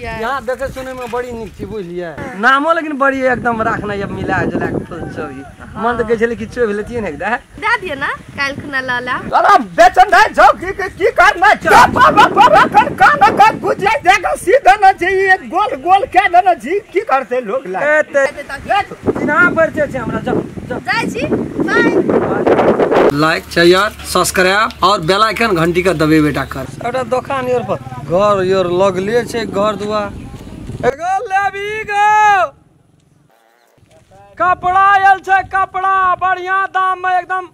छियै। यहाँ देखे सुने में बड़ी नीक छी बुझलियै। नामो लेकिन बड़ी एकदम राखना जब मिला जुला के फुल चोरी। मन तऽ कहै छलै कि चोरि लेतियै ने एकदा। दए दिअ ना काल्हि खुना लऽ लायब। अरे बेचन भाई जाओ की की करना बाबा बाबा कर कान का गुजरा देगा सीधा ना जी एक गोल गोल के देना जी की करते लोग ला एते चिन्हा परिचय छै हमरा। जाओ जाओ जाइ छी बाय। लाइक शेयर सब्सक्राइब और बेल आइकन घंटी का दबे बेटा कर। एउटा दोकान your पर घर your लगले छै घर दुआ एगो लेबी गो कपड़ा आयल छै कपड़ा बढ़िया दाम में एकदम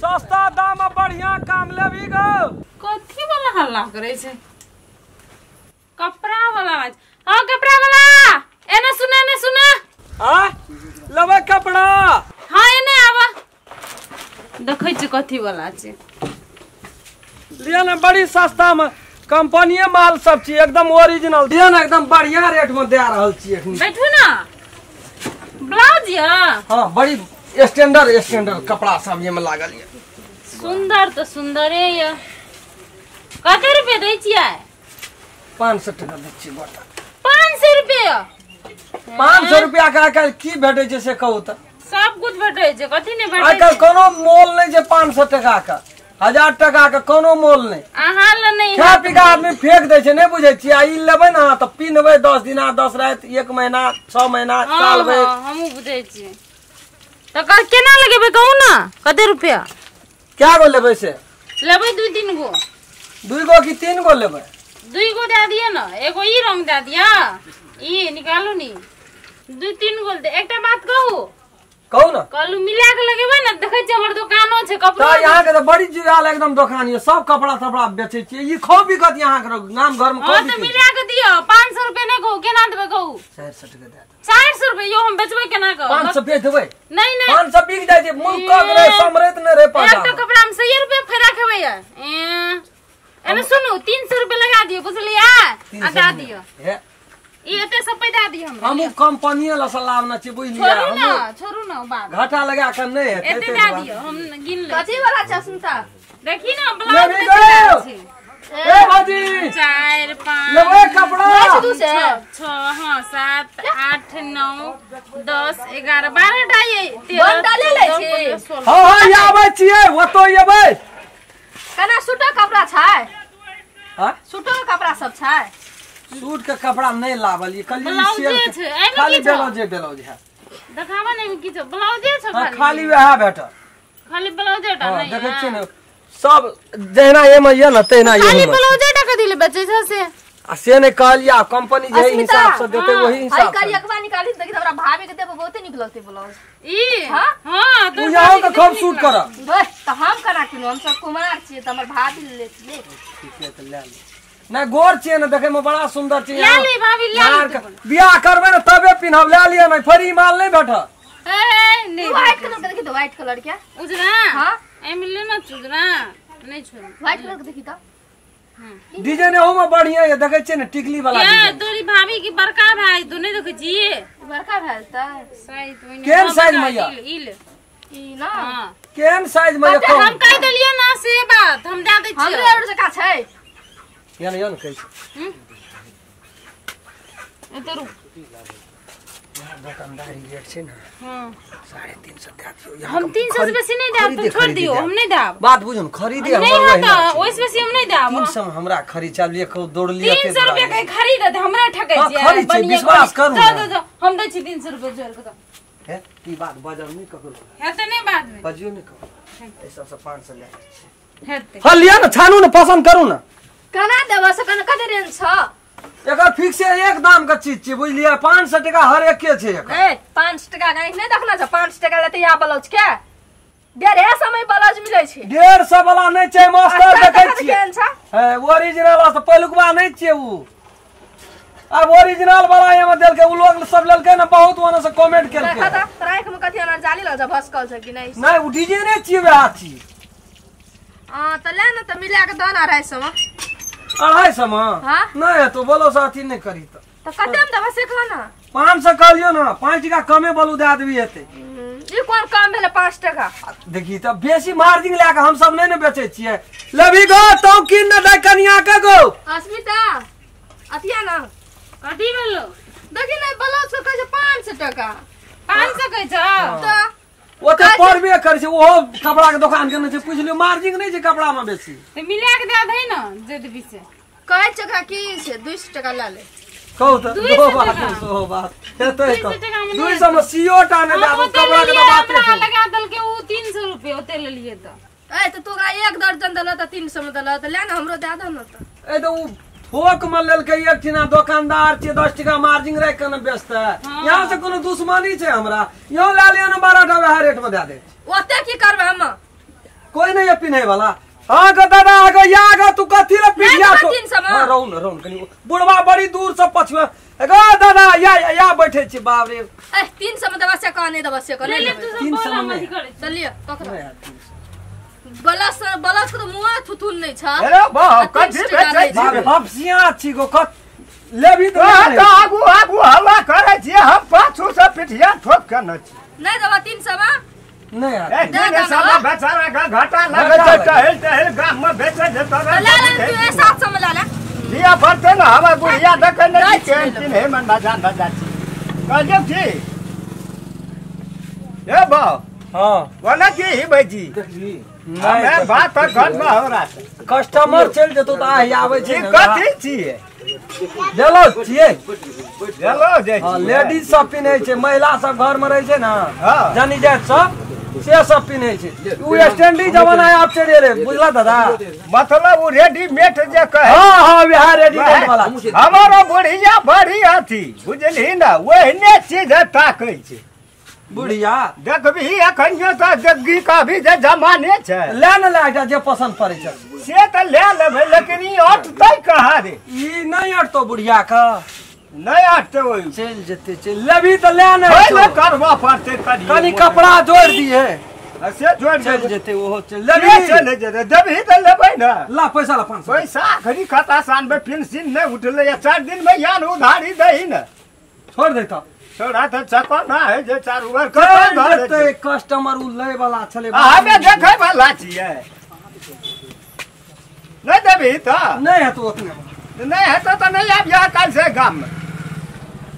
सस्ता दाम में बढ़िया काम लेबी गो। कथी वाला हल्ला करे छै? कपड़ा वाला। हां कपड़ा वाला एने सुना एने सुना। हां लेबै कपड़ा। हां एने आवा देखै छी कथी वाला छै। लिया ना बड़ी सस्ता में कंपनी माल सब छी एकदम ओरिजिनल। दिया ना एकदम बढ़िया रेट में दे रहल छी एखनी। बैठू ना ब्लाउज या। हां बड़ी स्टैंडर्ड स्टैंडर्ड कपड़ा सब ये में लागल ये। सुंदर तो सुंदरे ये। कते रुपए दै छियै? 500 टका दै छी गोटा। 500 रुपया? 500 रुपया के आइ काल्हि की भेटै छै से कहू त। सब कुछ भेटै छै कथी नै भेटै छै। आइ काल्हि कोनो मोल नै छै 500 टका के 1000 टका के कोनो मोल नै। अहाँ ल नै खा पी के आदमी फेंक दै छै नै बुझै छियै। आ ई लेबै ना त पिन्हबै 10 दिना 10 राति 1 महीना 6 महीना साल भरि। हमहूँ बुझै छियै। त केना लगेबै कहू ना कते रुपया? कै गो लेबै से? लेबै 2-3 गो। 2 गो कि 3 गो लेबै? 2 गो दए दिअ ना एगो ई रंग दए दिअ ई निकालू नी 2-3 गो। एकटा बात कहू? कहू ना। कहलू मिला के लगेबै ना देखै छियै हमर दुकानो छै कपड़ा। त यहाँ के त बड़ी जुड़ाल एकदम दुकान ये सब कपड़ा तपड़ा बेचै छियै। ई खूब बिकत यहाँ के गाम घर में खूब। हां त मिला के दिअ 500 रुपया नै कहू केना देबै कहू? 400 टका दए देबै। 400 रुपया यो हम बेचबै केना कहू? 500 बेच देबै। नहीं नहीं 500 बिक जाइ छै मुंह कक रहे समरैत नै रहे पाजा। एकटा कपड़ा हम 100 रुपया फेरा खेबै या। एने सुनू 300 रुपया लगा दियौ बुझलियै आ दए दियौ। हे ई एते सब पैसा दे दियौ हमरा। हमहु कंपनी वाला से लाभ न छी बुझलियै। छोड़ू ना छोड़ू ना बात घाटा लगा के नै हेतै। एते दे दियौ हम गिन ले। कथी वाला छै सुनता? देखी ना ब्लाउज में छै। ए भाजी 4 5 लेबै कपड़ा 6 6 हां 7 8 9 10 11 12 टा ये बंडल लै छी। हां हां आबै छियै ओतो एबै। केना सूटो कपड़ा छै? हां सूटो कपड़ा सब छै। सूट के कपड़ा नहीं लावल ये खाली ब्लाउज छै। एमे खाली की छै? ब्लाउज ब्लाउज है देखावा नै की छै? ब्लाउजे छै खाली। खाली वएह भेटत खाली ब्लाउजे टा नै। देखै छियै ने सब जहिना एमे ये ना तहिना ये खाली ब्लाउजे टा कथी ले बेचै छै से? आ से नै कहलियै कंपनी जे हिसाब से देतै वही हिसाब से। आई करियकवा निकाली देखि हमरा भाभी के देबो बहुते नीक लगतै ब्लाउज ई। हां हां तो यहाँ के खूब सूट कर। बस त हम केना किनु हम सब कुमार छियै त हमर भाभी ले छियै। ठीक है त ले ले ना गोर छियै ना देखे में बड़ा सुंदर छै। ले ले भाभी ले ले बियाह करबै ना तबे पिन्हब ले लिअ नै फेर ई माल नै भेटत। ए नै व्हाइट कलर के देखि त व्हाइट कलर के उजरा। हां एमे ले ना उजरा नै छोड़ व्हाइट कलर के देखि त डिजाइन एहू में बढ़िया ये देखै छियै ने टिकली वाला डिजाइन। तोरी भाभी की बड़का भाई तू नै देखै छियै? बड़का भेल त साइज ओइने केन साइज में या ई ले ई ना। हां केन साइज में या हम कह देलियै ना से बात हम दए दै छियै। हमरे और जका छै या न या न कहै छै। एते रुक दुकानदारी रेट छै ना। हां 350 दए दियौ। हम 300 से बेसी नै देब तुम छोड़ दियौ हम नै देब। बात बुझू न खरीदे हमर वही त ओइ से बेसी हम नै देब। 300 हमरा खरीद चलिए कहू दौड़ लिअ 300 रुपया के खरीद दे हमरा ठकै हां छियै। खरीद छै विश्वास करू दो दो हम दै छी 300 रुपया जोड़ के दो। हे ई बात बाजार नै ककरो हेतै नै बाद में बजियो नै कहू। एहि सब से 500 ले हेतै। हां लिअ न छानू न पसंद करू न। केना देबो से केना कते रेंज छ? एकर फिक्स एक दाम के चीज छै बुझलियै। 500 टका हर एक के छै एकर। ए 5 टका के नै देखना छै 5 टका लेते या ब्लाउज के 150 में ब्लाउज मिलै छै। 150 वाला नै छै मास्टर देखै छियै। हे ओरिजिनल वाला पहिलुकवा नै छै उ। अब ओरिजिनल वाला एमे देलकै उ लोग सब लेलकै ना बहुत ओना से कमेंट केलकै। देखा त तोरा में कथि अनार जाली लग जा भसकल छै कि नै? नै उ डिजाइने छियै वएह चीज। हां त ले न त मिला के दन 250 में। 250 में? हां नहीं तो बोलो साथी नहीं करी त कते में देबो से कह ना? 500 कहलियो ना 5 टका कमे बोलू दे देबी हेतै। ई कोन कम भेलै 5 टका? देखी त बेसी मार्जिन लए के हम सब नै ने बेचै छियै। लेबी गो तो किन न दे कनिया के गो। अस्मिता अथिया ना कथी भेलो देखी नै ब्लाउज के कहै छै 500 टका 500 कहै छ त ओते पड़बे करै छै ओहो कपड़ा के दुकान केने छै पुछलियो मार्जिन नै छै कपड़ा में बेसी त मिला के दे दे न जे देबी से कहै छै ओकरा की छै 200 टका ल ले कहू त दो बात सो बात हेतै त 200 में सीओ टा नै दाबू कपड़ा के बात हमरा लगा देलके उ 300 रुपया ओते लेलिए त ए त तू ओकरा एक दर्जन देल त 300 में देल त ले न हमरो दे दे न त ए त उ थोक में लेलके एक ठिना दुकानदार छै 10 टका मार्जिन राख के न बेचतै यहाँ से कोनो दुश्मनी छै हमरा यहाँ ले लियो न 12 टा वएह रेट में दे दे ओते की करबै हम कोई नहीं है पिन्हे वाला हां ग दादा आगे या ग तू कथी ले पिटिया तो हां रहू न रहू न कनी बुढ़वा बड़ी दूर से पछुआ गो दादा या या बैठे छी बाप रे ए 300 में दवा से कह नहीं दवा से कह ले तू सब बोला मत करे चलिए पकड़ बलस बलस के मुआ थुथुन नहीं छ अरे बाप कथी बेचै छी बाप हफसिया छी गो कत लेबी त आगू आगू हल्ला करै छी हम पाछू से पिटिया ठोक के न छी नहीं दवा 300 में नहीं यार ए 300 में बेचारा का घाटा लगे छै टहल टहल गाम में बेचै छै तब ले ले तू 700 में ले ले दिया पड़ते न हमर बुढ़िया देखै न छी केहन चिन्हे में न जान न जा छी कहलियौ छी ए बाप हां बोला की ही भाईजी देखली नहीं बात घर में हो रहा है कस्टमर चल जेतो त आही आबै छै कथी छियै देलो छियै देलो जे हां लेडीज सब पिन्है छै महिला सब घर में रहै छै ना जानी जात सब से सब पिन्है छै उ स्टैंडी जमाना आब चलि रे बुझला दादा मतलब उ रेडीमेड जे कहे हां हां वएह रेडीमेड वाला हमारो बुढ़िया बड़ी अथी बुझलही ना ओहने चीज ताकै छै बुढ़िया देखबही एखनियो त देखबी कहबी जे जमाने छै ले न ले एकटा जे पसंद पड़ै छै से त ले लेबै लेकिन ई अटतै कहाँ रे ई नहीं अटतो बुढ़िया के नहीं अटतै ओइ चलि जेतै चलि लेबही त ले ने ले करबा पड़तै कनी कनी कपड़ा जोड़ि दिहे से जोड़ि चलि जेतै ओहो चलि लेबही चलि जेतै देबही त लेबै न ला पैसा ला 500 पैसा अखनी कता सानबै पेंसिल नहि उठलै 4 दिन में यान उधारी दही न छोड़ दे त छोड़ा त चको ना है जे चारू बार कतै कस्टमर उ लै वाला छलै हमे देखै वाला छियै नहीं देबही त नहीं हेतौ ओतने नहीं हेतौ त नहीं आबि काल्हि से गाम में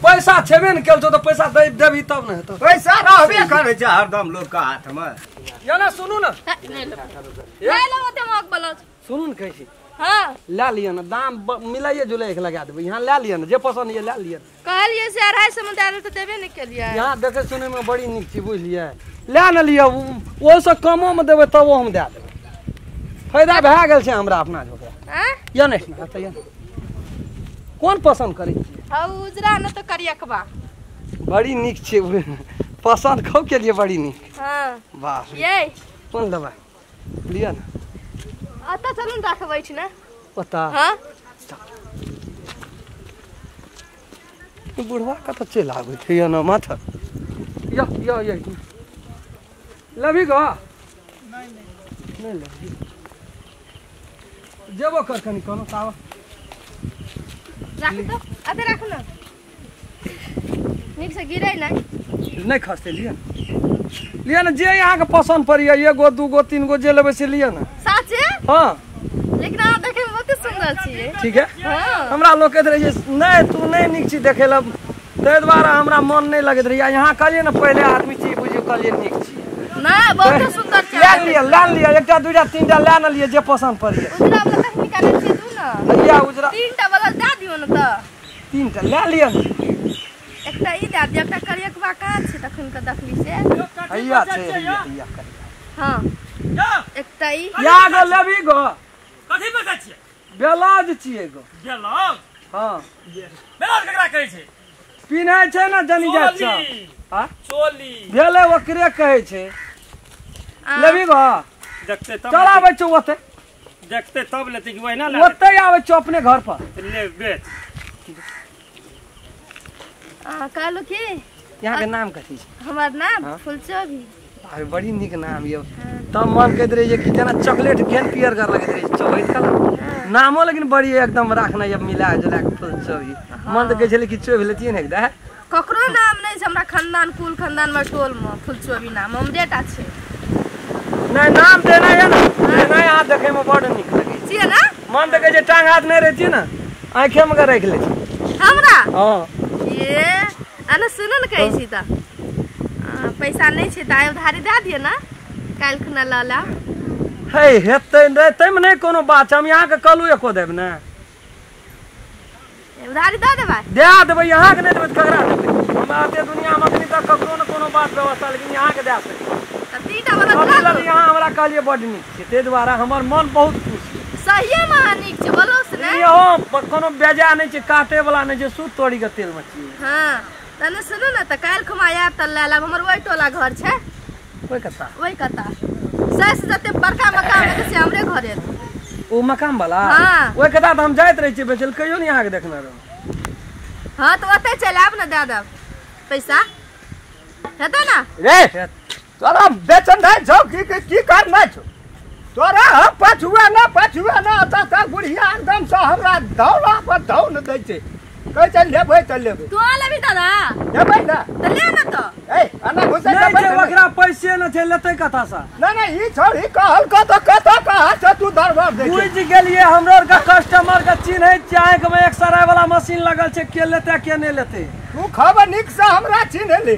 पैसा छेबे ने केल छौ त पैसा दे देबही तब ने हेतौ पैसा रहबे करै छै हरदम लोग के हाथ में या ना सुनू ना नहीं लेबै ओते महग ब्लाउज सुनू ने कहै छी हां ले लिअ ने दाम मिलाइए जुलाइ के लगा देबै यहाँ ले लिअ ने जे पसंद ये ले लिअ कहलियै से 250 में दे त देबे ने केलियै यहाँ देखे सुने में बड़ी नीक छी बुझलियै ले ने लिअ ओहिसँ कमो में देबै तबो हम दए देबै फायदा भए गेल छै हमरा अपना जोकरा आँ या नहि तऽ या कोन पसंद करै छियै हौ उजरा न त करियकबा बड़ी नीक छै पसंद खौ के लिए बड़ी नीक हां वाह ये कोन लेबै लिअ ने अतऽ चलू ने राखबै छी ने ओतऽ हां बुढ़वा कतऽ चलि आबै छै या न माथा या या या लेबही गो नहीं नहीं लेबही जेबो कर कनी कोनो तावा राख दो अते राख न नीक से गिरै नै नहीं खसतै लिअ लिअ ने जे अहाँके पसंद पड़ैया एगो दूगो तीन गो जे लेबै से लिअ ने साचे हां लेकिन अहाँ देखे में बहुत सुंदर छियै ठीक है हां हमरा लोग कहैत रहै छै नहीं तू नहीं नीक छी देखै लए ताहि दुआरे हमरा मन नहीं लगैत रहै यहाँ कहलियै ने पहिले आदमी छी बुझियौ कहलियै नीक छी नहीं बहुत सुंदर छै ले लिअ ले लिअ एकटा दूटा तीनटा ले ने लिअ जे पसंद पड़ैया उजरा वाला तक निकालै छियै तू न हैया उजरा तीनटा वाला दए दियौ न त तीनटा ले लिअ एकटा ई दए दियौ एकटा करियकबा कहाँ छै तखन के देखली से हैया छै हैया हैया हां एकटा ई या गो लेबी गो कथी बेचै छियै ब्लाउज छियै गो ब्लाउज हां ब्लाउज केकरा कहै छै पिन्है छै ने जनी जात सब हां चोली भेलै ओकरे कहै छै लेबी गो देखते तब चल आबै छौ ओते देखते तब लेते कि वहिना ले ओते आबै छौ अपने घर पर ले बेच आ कहलु की यहाँ के नाम कथी छै हमर नाम फुलचोभी अरे बड़ी नीक नाम यौ तब मन कहैत रहै जे कि जेना चॉकलेट केहन पियरगर लगैत रहै चोभैत कला नामो लेकिन बड़ी एकदम राखना यऽ मिला जुला के फुलचोभी मन तऽ कहै छलै कि चोभि लेतियै ने एकदा ककरो नाम नहीं छै हमरा खानदान कुल खानदान में टोल में फुलचोभी नाम हमरे टा छै नहीं नाम देना है ना देना अहाँ देखै में बड़ नीक लगै छियै ना मन तऽ कहै छै टांग हाथ नहीं रहै छियै ना आंखे में राखि ले हमरा। हां ये अने सुन न कहै छी त पैसा नहीं छै त आइ उधारी दे दियो ना, काल्हि खुना ल ला। हे हेतै नै तैमे नै कोनो बात छै, हम यहाँ के कहलू एको देब ने, उधारी दे देबै, दे देबै, यहाँ के नै देबै त ककरा देबै? हमरा एते दुनिया में अखनी तक ककरो ने कोनो बात व्यवस्था, लेकिन यहाँ के दे सकै। त तीनटा वाला लऽ यहाँ हमरा कहलियै बड नीक छै, ताहि दुआरे हमर मन बहुत खुश छै। सहिए में अहाँ नीक छै, बोलो से ने इहो कोनो बेजा नहि छै, काटे वाला नहि छै, सूत तोड़ी के तेल में छियै। हां तने सुनू ना, त काल्हि खुमा आयब त लए लेब, हमर ओहि टोला घर छै। ओहि कत्ता? ओहि कत्ता सस जते बड़का मकान है से हमरे घरे। ओ मकान वाला? हां ओहि कत्ता त हम जाइत रहै छियै बेचल, कहियो नहि अहाँके देखने रहौ। हां त ओतै चलि आयब ने, दए देब पैसा हेतै ना? रे तोरा बेचन नै छौ की की करना छौ तोरा? हम पछुआ ना पछुआ ना त बुढ़िया एकदम से हमरा दौला पर धौन दै छै, कहै छै लेबै त लेबै। तू आ लेबी दादा? लेबै ना त ले ना त। ए अना घुसै नै छै, ओकरा पैसे न छै, लेतै कथा से? ना ना ई छोड़ी कहल कत कत कहा छै तू दरबार दे। बुझि गेलियै, हमरो आर के कस्टमर के चिन्है छियै, आँखि में एक्सरे वाला मशीन लगल छै, के लेतै के नै लेतै। तू खबर नीक से हमरा चिन्ह ले,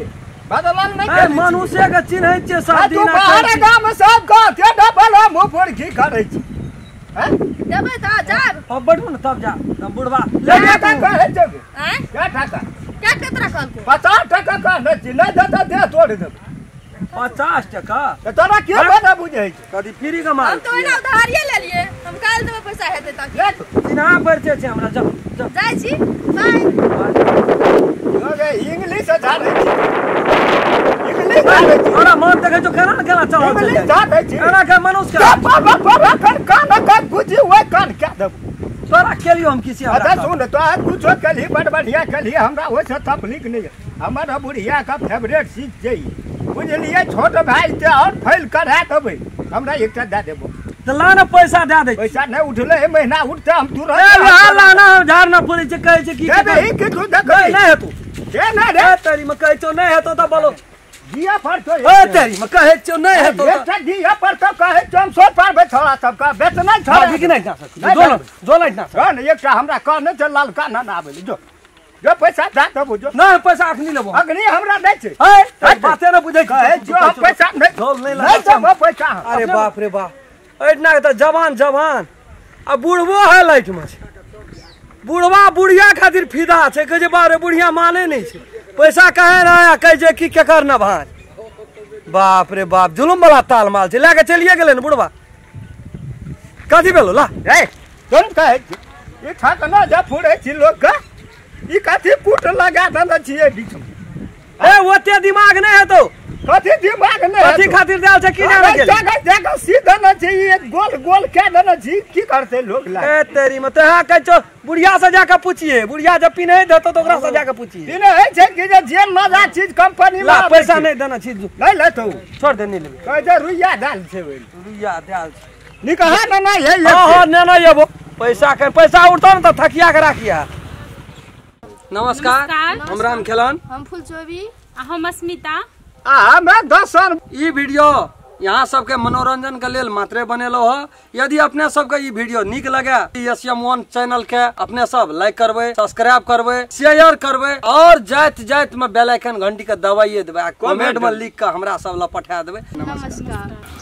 बदलल नै ए मनुष्य के चिन्है छियै सब तू दिन। बाहर गाम सब गाँव के डबल मुँह पर की करै छी? हैं देबै त जाब। अब बैठू ने तब जा, तब बुढ़वा ले टका कहै छै। आँय क्या टका? क्या केतरा कहलको? 50 टका कहने छी, नै देतै दे तोड़ देबै। 50 टका त तोरा के बना बुझै छै? कदी फ्री के माल हम तो ओहिना उधारिये लेलियै, हम काल्हि देबै पैसा हेतै त। ले चिन्हा परिचय छै हमरा, जा जा जाइ छी, बाय। अरे इंग्लिश झाड़ै छी, इंग्लिश झाड़ै छी, तोरा मन देखै छौ केना केना चलल छै, इंग्लिश झाड़ै छी केना के मनुष्य के बाबा बाबा कान कान कान बुझी ओइ कान क्या देब तोरा केलियो हम किसी। अच्छा सुन, तो आज कुछो केलही बड़ बढ़िया केलही, हमरा ओइसे तकलीफ नहि। हमर बुढ़िया के फेवरेट चीज छै, बुझलियै? छोट भाई ते और फैल करा देबै, हमरा एकटा दए देबो त ला ना पैसा दए दै। पैसा नहि उठलै एहि महीना, उठतै हम तुरंत। ए ला ना, हम झाड़ ना पुरै छै, कहै छै की देबही किछु देखै नहि हेतौ दे ना रे। तेरी में कहै छौ नहि हेतौ त बोलो दिया पर तो। ए तेरी में कहै छौ नहि हेतौ एकटा दिया पर तो कहै छौ हम सोच पारबै छोड़ा सबके बेचना छोड़ा कि नहि जा सकै, जो जो नहि जा सकै। एकटा हमरा कहने छै ललका ना आबै जो जो पैसा दए देबो जो। नहि पैसा अखनी लेबो, अखनी हमरा नहि छै। ए बाते न बुझै कहै छौ हम पैसा नहि झोल नहि नहि देबो पैसा। अरे बाप रे बाप, एहिठिना के त जवान जवान आ बुढ़बो है लाइट में छै, बुढ़वा बुढ़िया खातिर फिदा छै, कहै छै बाप रे बुढ़िया माने नहि छै, पैसा कहे रहे कहै छै कि केकर न भाँज। बाप रे बाप, जुलुम वाला ताल माल छै, लए के चलिए गेलै ने बुढ़वा। कथी भेलो ला? ए तुम कहै छी ई ठकना जे फुरै छी लोक के, ई कथी कूट लगा देने छियै बीच में? ए ओते दिमाग नहि हेतौ। कथी दिमाग नहि? कथी खातिर देल छै की जाने गेल? जगह सीधा न छै, ई गोल गोल के देने छी, की करतै लोग ला? ए तेरी में तोरा कहै छौ बुढ़िया से जाके पूछिए, बुढ़िया जब पिन्है देतौ त ओकरा से जाके पूछिए। पिन्है छै कि जे जे मजा चीज कंपनी में ला पैसा नहि देना छी, नहि लेतौ, छोड़ दे, नहि लेबै। कहै छै रुइया दाल छै, ओइ रुइया दाल छै निकहा ना ना हे। हां हां ने ना एबो पैसा के पैसा उठतौ ने त थकिया के राखिया। नमस्कार, हम राम खेलन, हम फुलचोबी, आ हम अस्मिता, आ हम दर्शन। ई वीडियो यहाँ सबके मनोरंजन के लेल मात्रे बनेलो ह। यदि अपने सबके ई वीडियो नीक लगे SM1 channel के अपने सब लाइक करबै, सब्सक्राइब करबै, शेयर करबै और जाइत जाइत में बेल आइकन घंटी के दबाइए देबै आ कमेंट में लिख के हमरा सब ल पठा देबै। नमस्कार।